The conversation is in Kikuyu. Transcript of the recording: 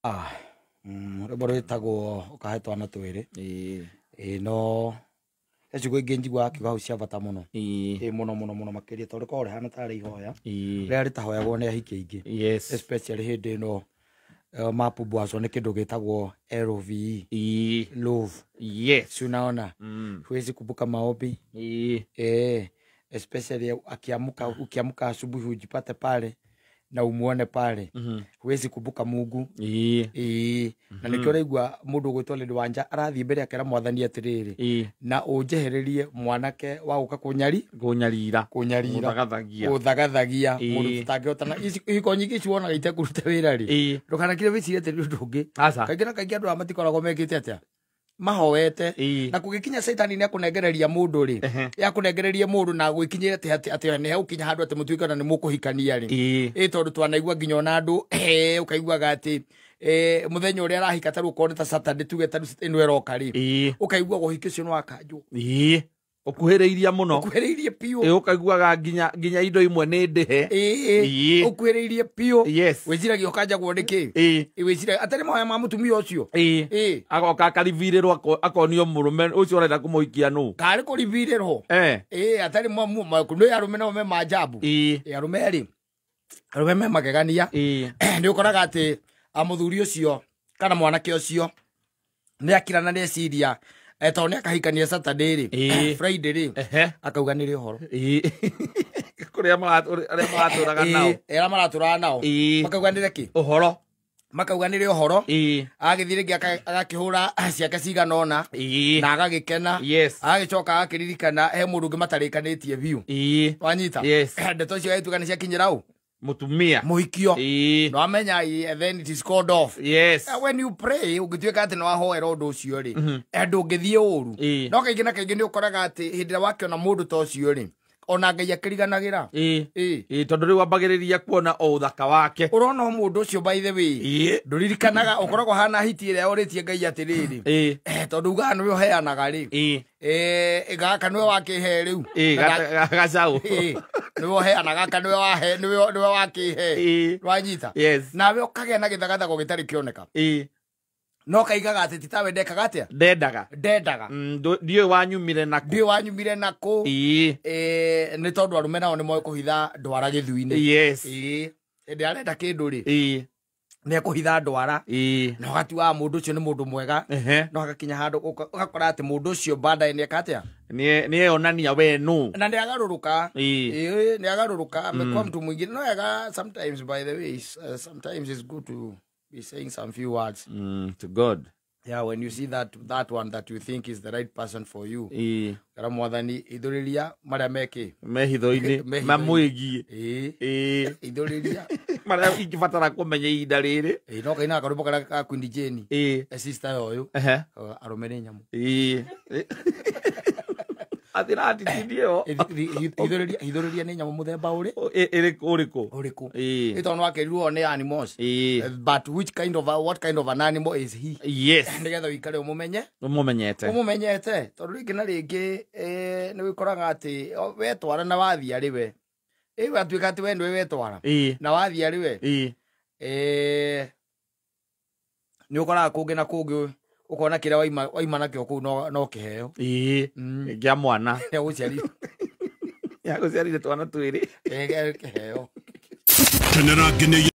Rwĩmbo rwĩtagwo ũkahe twana twĩrĩ. Ĩĩ, no he ciugo ingĩ njiguaga akiuga hau cia bata mũno. Ĩĩ, mũno mũno mũno makĩria, tondũ rĩkoragwo rĩhana tarĩ ihoya rĩrĩa rĩtahoyagwo nĩ ahiki aingĩ, especially hĩndĩ ĩno mapumbuacwo nĩ kĩndũ gĩtagwo LOVE, love. Si unaona, huwezi kumbuka maombi. Especially akiamuka, ukiamuka asubuhi ujipate pale na umuone pale, huwezi kumbuka Mungu. Ĩĩ, na nĩkĩo ũraigua mũndũ ũgwĩtwo Lady Wanja arathiĩ mbere akera Mwathani atĩrĩrĩ, na ũnjehererie mwanake wa gũka kũnyari Kũnyarira. Kũnyarira. Gũthagathagia. Gũthagathagia. Mũndũ tũtangĩhotana. Ihiko nyingĩ ici wonaga itekũruta wĩra rĩ, ndũkanakire wĩcirie atĩ nĩ ũndũ ũngĩ. Aca. Kaingĩ na kaingĩ andũ aya matikoragwo mekĩte atĩa, mahoete. Na kũgĩkinya caitani nĩ akũnengereria mũndũ rĩ, akũnengererie mũndũ na gwĩkinyĩra atĩ nĩ hegũkinya handũ atĩ mũtuĩke ona nĩ mũkũhikania rĩ. Ĩ, tondũ twanaigua nginya ona andũ ũkaiguaga atĩ mũthenya ũrĩa arahika, tarĩu okorwo nĩ ta Saturday, tuge tarĩu ĩno ĩroka rĩ, ũkaigua ũhiki ũcio nĩ wakanjwo. Ĩĩ, ũkuhĩrĩirie mũno. Ũkuhĩrĩirie biũ. Ĩĩ, ũkaiguaga nginya indo imwe nĩ ndĩhe. Ũkuhĩrĩirie biũ. Wĩciragia ũkanjagwo nĩ kĩ. Wĩciragia atarĩ mahoya ma mũtumia ũcio. Agoka akaribirĩrwo, akonio mũrũme ũcio ũrenda kũmũhikia nũ. Karĩ kũribirĩrwo. Ĩĩ, atarĩ nĩ arũme nao me manjabu. Ĩĩ, arũme rĩ, arũme me magegania. Nĩ ũkoraga atĩ mũthuri ũcio kana mwanake ũcio nĩ akira na nĩ eciria tondũ nĩ akahikania Saturday rĩ, Friday rĩ, akauga nĩrĩ ũhoro. Kũrĩa arĩa maratũraga nao. Ĩĩ, arĩa maratũraga nao. Makauga nĩrĩ kĩ. Ũhoro. Makauga nĩrĩ ũhoro. Agĩthiĩ rĩngĩ agakĩhũra ciake cigana ũna na agagĩkena. Agagĩcoka agakĩririkana he mũndũ ũngĩ matarĩkanĩtie biũ. Wanyita? Yes. Ndeto icio agĩtuĩka nĩ ciakinyĩra ũ. Mũtumia. Mũhikio. No amenya and then it is called off. When you pray, ũngĩtuĩka atĩ nĩ wahoera ũndũ ũcio rĩ, ndũngĩthiĩ ũru. No kaingĩ na kaingĩ nĩ ũkoraga atĩ hĩndĩ ĩrĩa wakĩona mũndũ ta ũcio rĩ, ona Ngai akĩriganagĩra. Ĩĩ, tondũ rĩu ambagĩrĩria kuona o ũthaka wake. Ũrona o mũndũ ũcio, by the way, ndũririkanaga, ũkoragwo hana hiti ĩrĩa ũrĩtie Ngai atĩrĩrĩ, tondũ ugaga nĩwe ũheanaga rĩ, gaka nĩwe wakĩhe rĩu. Gacaũ. Ĩĩ, nĩwe ũheanaga, gaka nĩwe wahe, nĩwe wakĩhe. Wanyita? Yes. Nawe ũkagĩa na gĩthagathago gĩtarĩ kĩoneka, no kaigaga atĩ ti tawe ndekaga atĩa. Ndendaga. Ndendaga. Ndiũĩ wanyumire naku. Ndiũĩ wanyumire nakũ. Nĩ tondũ arũme nao nĩ moĩ kũhitha ndwara gĩthui-inĩ. Ĩĩ, hĩndĩ arenda kĩndũ rĩ, nĩ ekũhitha ndwara, na ũgatuaga mũndũ ũcio nĩ mũndũ mwega, no agakinya handũ ũgakora atĩ mũndũ ũcio baadaye nĩ eka atĩa. Nĩeyonania we nũ. Na nĩ agarũrũka. Ĩĩ, nĩ agarũrũka, amekuwa mtu mwingine. No wega sometimes, by the way, sometimes it's good to be saying some few words To God. Yeah, when you see that one that you think is the right person for you, kana Mwathani, ithũrĩria marĩa mekĩ. Mehitho-inĩ. Mehitho-inĩ. Mamwĩgiĩ. Ĩĩ, ithũrĩria marĩa ingĩbatara kũmenya ihinda rĩrĩ. Ĩĩ, no kaina karwĩmbo karĩa ka Queen Jane, sister ya ũyũ. Arũme nĩ nyamũ. Ĩĩ, atĩratitindie ĩyo. Ithũrĩria, ithũrĩria nĩ nyamũ mũthemba ũrĩ. Ĩrĩkũ, ũrĩkũ? Ũrĩkũ. Ĩĩ. Ĩ, tondũ wakĩrirwo nĩ animals. But which kind of a, what kind of an animal is he? Nĩgetha ũikare ũmũmenye. Ũmũmenyete. Ũmũmenyete, tondũ rĩngĩ na rĩngĩ nĩ wĩkoraga atĩ wetwara na wathiĩ arĩ we, ĩ watuĩka atĩ we nĩwe wetwara na wathiĩ arĩ we, nĩ ũkoraga kũngĩ na kũngĩ ũkona kĩrĩa waima nakĩo kũu no kĩheo. Kĩa mwana. Gĩa gũciarire. Ya gũciarire twana twĩrĩ. Kĩheo. Kenera nginyagia.